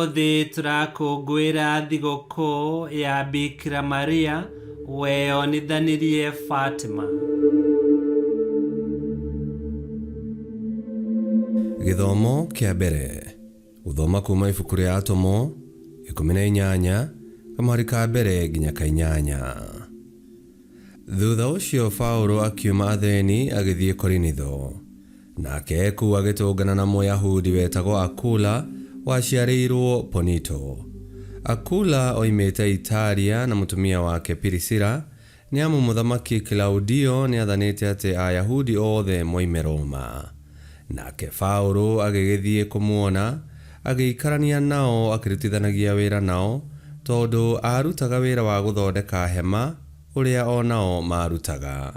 Ũmũthĩ tũrakũngũĩra thigũkũ ya Bikira Maria weyonithanirie Fatima. Gĩthomo kĩa mbere. Gũthoma kuuma ibuku rĩa Atũmwo 18, kamũhari ka mbere nginya ka inyanya. Thutha ũcio Paũlũ akiuma Atheni agĩthiĩ Korinitho. Nake e kũu agĩtũngana na Mũyahudi wetagwo Akula, waciarĩirwo Ponito. Akula oimĩte Italia na mũtumia wake Pirisila, nĩ amu Mũthamaki Kilaudio nĩathanĩte atĩ Ayahudi othe moime Roma. Nake Paũlũ agĩgĩthiĩ kũmuona, agĩikarania nao akĩrutithanagia wĩra nao, tondũ aarutaga wĩra wa gũthondeka hema, ũrĩa o nao maarutaga.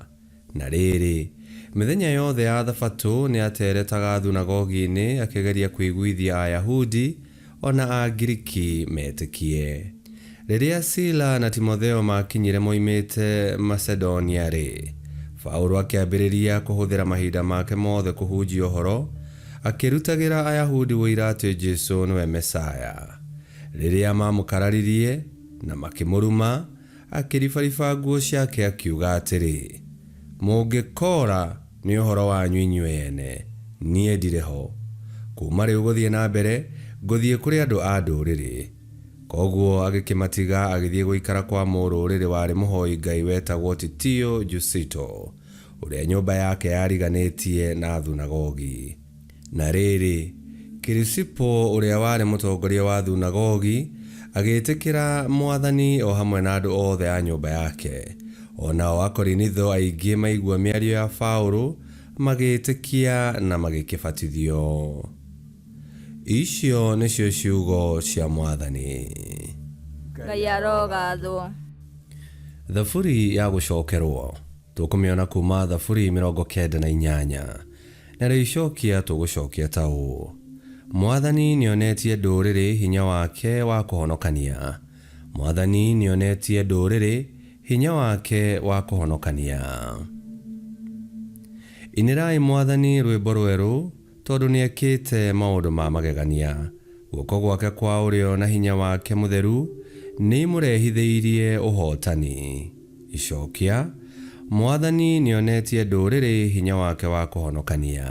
Na rĩrĩ, mĩthenya yothe ya Thabatũ nĩateeretaga thunagogi-inĩ akĩgeria kũiguithia Ayahudi o na Angiriki metĩkie. Rĩrĩa Sila na Timotheo maakinyire moimĩte Macedonia-rĩ, Paulo akĩambĩrĩria kũhũthĩra mahinda make mothe kũhunjia ũhoro, akĩrutagĩra Ayahudi ũira atĩ Jesu nĩwe Mesia. Rĩrĩa maamũkararirie na makĩmũruma, akĩribariba nguo ciake akiuga atĩrĩ, Mũngĩkoora, nĩ ũhoro wanyu inyuĩ ene, niĩ ndirĩ ho. Kuuma rĩu gũthiĩ na mbere, ngũthiĩ kũrĩ andũ a Ndũrĩrĩ. Kwoguo agĩkĩmatiga agĩthiĩ gũikara kwa mũrũrĩrĩ warĩ mũhoi Ngai wetagwo Titio Jusito, ũrĩa nyũmba yake yariganĩtie na thunagogi. Na rĩrĩ, Kirisipo ũrĩa warĩ mũtongoria wa thunagogi agĩĩtĩkĩra Mwathani o hamwe na andũ othe a nyũmba yake. O nao Akorinitho aingĩ maigua mĩario ya Paũlũ magĩĩtĩkia na magĩkĩbatithio. Icio nĩcio ciugo cia Mwathani. Ngai arogathwo. Thaburi ya gũcokerwo. Tũkũmĩona kuuma Thaburi 98. Narĩo icokia tũgũcokia ta ũũ, Mwathani nĩonetie ndũrĩrĩ hinya wake wa kũhonokania. Mwathani nĩonetie ndũrĩrĩ hinya wake wa kũhonokania. Inĩrai Mwathani rwĩmbo rwerũ, tondũ nĩekĩte maũndũ ma magegania. Guoko gwake kwa ũrĩo na hinya wake mũtheru nĩimũrehithĩirie ũhootani. Icokia, Mwathani nĩonetie ndũrĩrĩ hinya wake wa kũhonokania.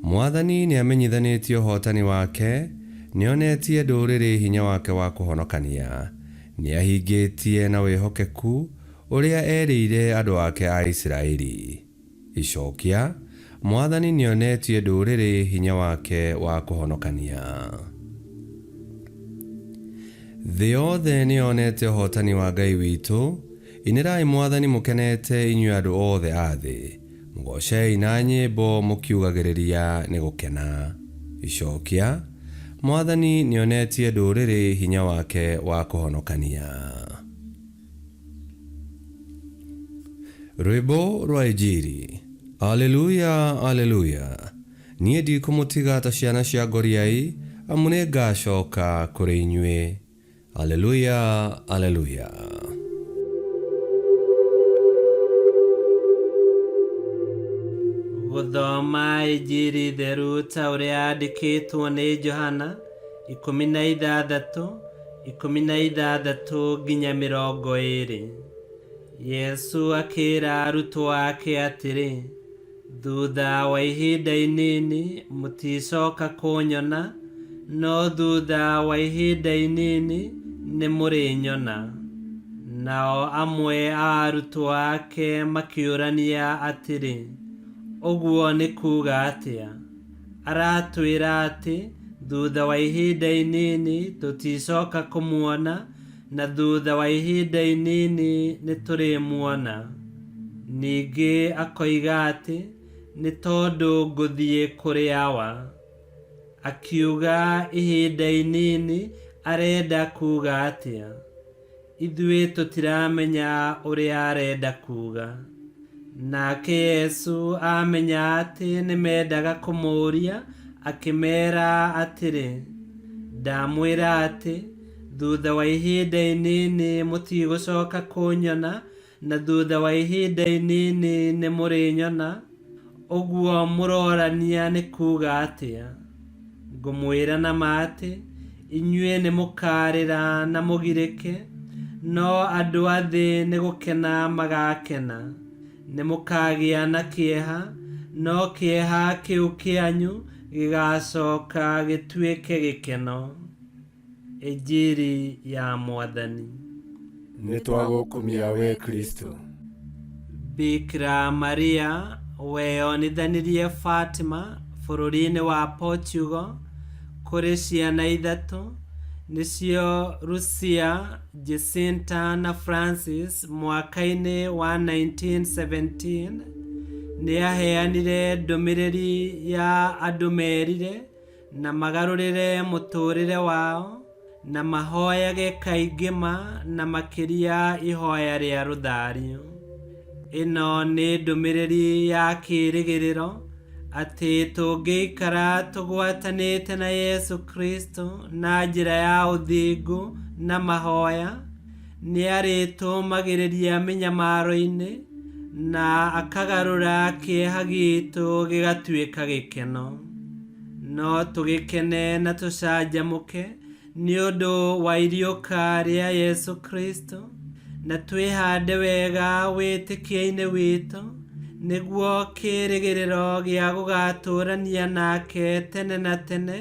Mwathani nĩamenyithanĩtie ũhootani wake, nĩonetie ndũrĩrĩ hinya wake wa kũhonokania. Nĩahingĩtie na wĩhokeku ũrĩa erĩire andũ ake a Isiraeli. Icokia, Mwathani nĩonetie ndũrĩrĩ hinya wake wa kũhonokania. Thĩ yothe nĩyonete ũhootani wa Ngai witũ, inĩrai Mwathani mũkenete inyuĩ andũ othe a thĩ, mũgoocei na nyĩmbo mũkiugagĩrĩria nĩ gũkena. Icokia, Mwathani nĩonetie ndũrĩrĩ hinya wake wa kũhonokania. Rwĩmbo rwa Injiri. Aleluya, Aleluya! Niĩ ndikũmũtiga ta ciana cia ngoriai, amu nĩngacoka kũrĩ inyuĩ. Aleluya, Aleluya! Gũthoma Injiri theru ta ũrĩa yandĩkĩtwo nĩ Johana 16, 16-20. Yesu akĩĩra arutwo ake atĩrĩ, Thutha wa ihinda inini mũticoka kũnyona, no thutha wa ihinda inini nĩmũrĩnyona. Nao amwe a arutwo ake makĩũrania atĩrĩ, Ũguo nĩ kuuga atĩa? Aratwĩra atĩ thutha wa ihinda inini tũticoka kũmuona, na thutha wa ihinda inini nĩtũrĩmuona. Ningĩ akoiga atĩ, Nĩ tondũ ngũthiĩ kũrĩ Awa. Akiuga ihinda inini arenda kuuga atĩa? Ithuĩ tũtiramenya ũrĩa arenda kuuga. Nake Yesu aamenya atĩ nĩmendaga kũmũũria, akĩmeera atĩrĩ, Ndamwĩra atĩ, thutha wa ihinda inini mũtigũcoka kũnyona, na thutha wa ihinda inini nĩmũrĩnyona. Ũguo mũrorania nĩ kuuga atĩa? Ngũmwĩra na ma atĩ, Inyuĩ nĩ mũkaarĩra na mũgirĩke, no andũ a thĩ nĩ gũkena magakena. Nĩ mũkagĩa na kĩeha, no kĩeha kĩu kĩanyu gĩgacoka gĩtuĩke gĩkeno. Injiri ya Mwathani. Nĩ twagũkumia we Kristo. Bikira Maria weyonithanirie Fatima bũrũri-inĩ wa Portugal kũrĩ ciana ithatũ nĩcio Lucia, Jacinta na Francis mwaka-inĩ wa 1917 nĩ aheanire ndũmĩrĩri ya andũ merire na magarũrĩre mũtũũrĩre wao na mahoyage kaingĩ ma na makĩria ihoya rĩa rũthario. Ĩno nĩ ndũmĩrĩri ya kĩĩrĩgĩrĩro atĩ tũngĩikara tũgwatanĩte na Yesu Kristo na njĩra ya ũthingu na mahoya, nĩ arĩtũũmagĩrĩria mĩnyamaro-inĩ na akagarũra kĩeha gitũ gĩgatuĩka gĩkeno. No tũgĩkene na tũcanjamũke nĩ ũndũ wa iriũka rĩa Yesu Kristo na twĩhande wega wĩtĩkio-inĩ witũ nĩguo kĩĩrĩgĩrĩro gĩa gũgatũũrania nake tene na tene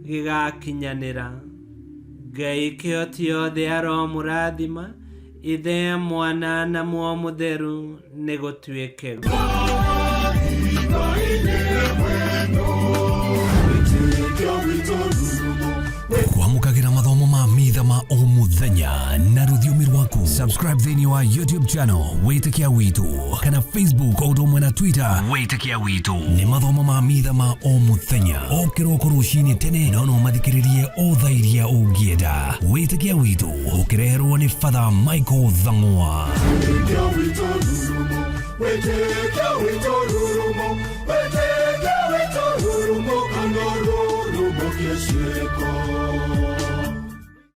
gĩgakinyanĩra. Ngai kĩhoti yothe aromũrathima, Ithe, Mwana na Muoyo Mũtheru, nĩ gũtuĩke guo. Kwamũkagĩra mathomo ma mitha ma o mũthenya na rũthiomi rwaku. Subscribe thĩinĩ wa YouTube channel Wĩtĩkia Witũ kana Facebook o ũndũ ũmwe na Twitter Wĩtĩkia Witũ. Nĩ mathomo ma mitha ma o mũthenya o kĩroko rũcinĩ tene, no no mathikĩrĩrie o thaa iria ũngĩenda. Wĩtĩkia Witũ ũkĩreherwo nĩ Father Michael Thang'wa. Wĩtĩkia witũ rurumo, wĩtĩkia witũ rurumo, wĩtĩkia